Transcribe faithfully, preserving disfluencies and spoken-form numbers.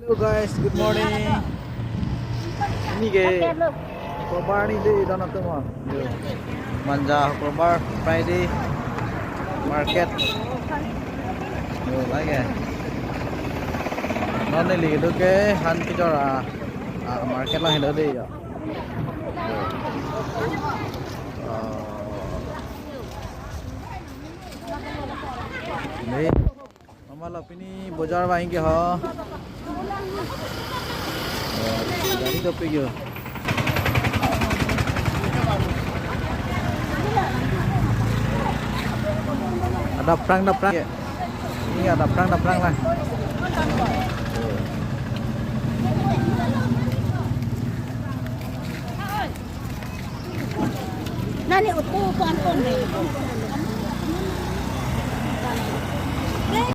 Hello guys, good morning. Ini ke Shukrbar ni dei, don atum. Yo. Manja Shukrbar, Friday market. Yo, lake. Non neli kedo ke han kejor a, a market lang helo dei yo. Yo. Ah. Ini. Mama lo pini bojar vangji ke ho. Oh, gari dopik yo. Ada aphrang, ada aphrang. Ini ada aphrang, ada aphrang lang. Nani utu tuan pon dei.